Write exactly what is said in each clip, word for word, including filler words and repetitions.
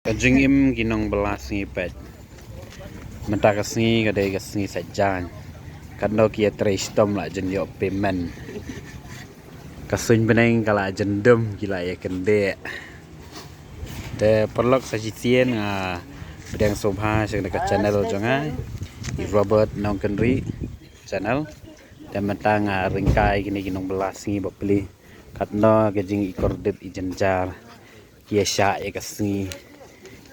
Ka jingim ki nongbylla sngi peit. Mynta ka sngi ka dei ka sngi Saitjaiñ. Katno ki ïatrei shitom la jan ïoh payment. Ka suiñ bneng ka la jan dum, ki la ïa kyndit. Te paralok, sa shisien nga pdiang sngewbha sha ka channel jong nga, i Robert Nongkynrih channel. Te mynta nga ryngkai kine ki nongbylla sngi bapli. Katno ka jingïakordit i jynjar. Ki ïa shah ïa ka sngi.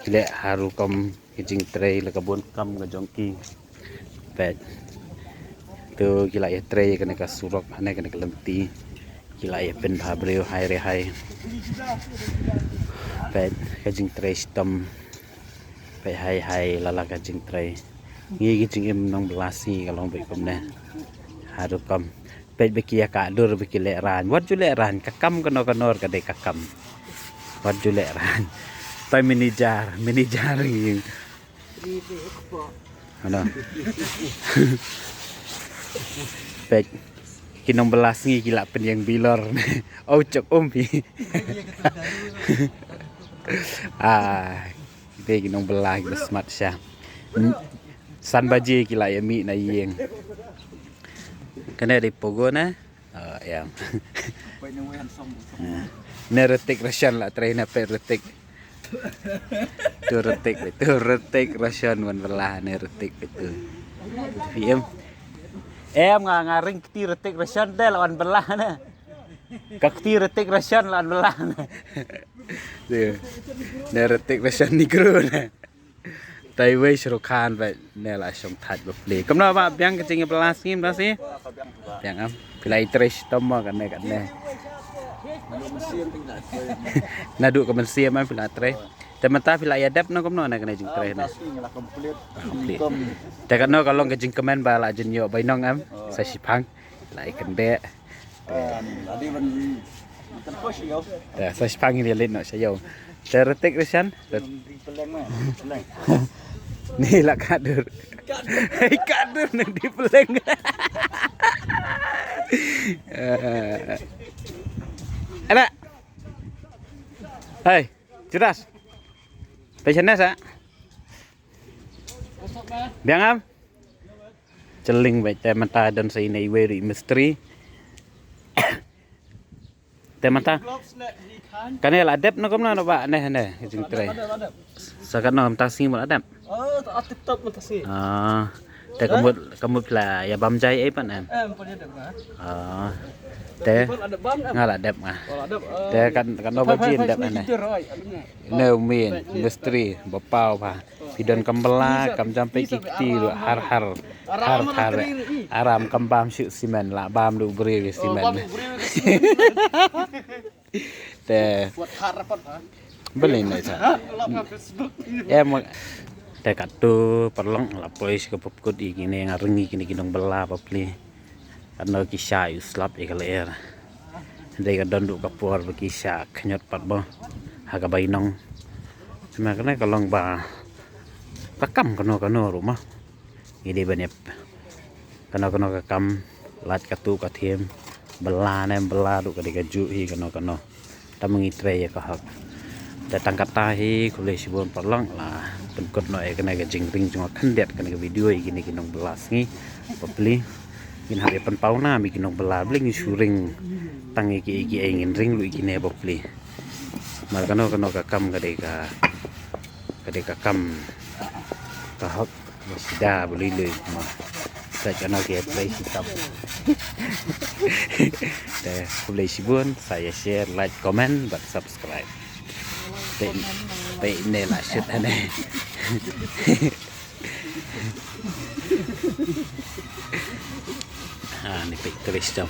Ki leh ha rukom ka jingtrei la ka bun kam ka jong ki. Peit. To ki la ïatrei kane ka surok, hane kane ka lynti. Ki la ïa pynbha briew hai re hai. Peit ka jingtrei shitom. Peit hai hai la la ka jingtrei. Ngi ki jingim nongbylla sngi ka long beit kumne. Ha rukom. Peit ba ki ïa kah dur ba ki lehraiñ. Wat ju lehraiñ, ka kam kano kano ka dei ka kam. Wat ju lehraiñ. Tai manager, manager ngi. Ano. Peit ki nongbylla sngi ki la pynïeng bilor. Au chok um hi. Ah, ki dei ki nongbylla ki ba smat sha. San baje ki la ïa mih na ïing. Kane dei pogo ne? Ah, ïa. Ne Hrithik Roshan la trei na peit Hrithik. Tu Hrithik, tu Hrithik Roshan wan bylla ne Hrithik tu. Phi em. Em nga nga ring kti Hrithik Roshan de la wan bylla ne. Ka kti Hrithik Roshan la wan bylla ne. Tu. Ne Hrithik Roshan ni gru ne. Tai wei Shah Rukh Khan ba ne la shong thait bapli. Kumno ba biang ka jingïabylla sngi mynta sngi? Biang am. Phi la ïatrei shitom mo kane kane. Naduh ka mynsiem am phi la trei. Te mynta phi la ïa dep no kumno na kane jingtrei ne? Complete. Te kano ka long ka jingkmen ba la jin ïoh bainong am? Sa shipang. La ïa kyndit. Te sa shipang hi leit noh sha ïew. Te Hrithik Roshan. Ni la kah dur. Hei kah dur nang di peleng. Ana. Hei, Judas. Pei shane sa. Biang am. Chylling beit te mynta don sa ine iwei ruh i mistri. Te mynta. Kane la dep no kumno no ba ne ne jingtrei. Sa kano mynta sngi mo la dep. Ah, te ka mut ka mut la ïa bam jai ei pan em. Ah. Te nga la dep nga. Te kan kano ba jin dep ne. Ne u mien mistri ba paw ba. Phi don kam bylla kam jam peit ki kti ruh har har. Har har. Aram kam bam shuh simen la bam ruh briew ïa simen. Te. Balei ne sa. Em. Te katto paralok la poi sha ka pupkut ïa kine nga ryngi kine ki nongbylla bapli. Katno ki shah ïa u slap ïa ka lyer. Dei ka don ruh ka por ba ki shah khñiot pat mo ha ka bainong. Te ma kane ka long ba ka kam kano kano ruh mo. Ngi dei ban ïap kano kano ka kam lait katto ka thiem. Bylla ne em bylla ruh ka dei kajuh hi kano kano. Tang ma ngi trei ïa ka hok. Te tang katta hi khublei shibun paralok la pynkut noh ïa kane ka jingring jong nga khyndiat kane ka video ïa kine ki nongbylla sngi bapli. Ngin hap ïa pynpaw nam ïa ki nongbylla balei ngin shu ring tang ïa ki ïa ki ei ngin ring ruh ïa kine bapli. Mar kano kano ka kam ka dei ka ka dei ka kam ka hok. Sida ba lui lui ma. Sa kano ki ïatrei shitom. Te khublei shibun sa ïa share, like, comment bad subscribe. Te te ne la shit ane. Ah, ni peit trei shitom.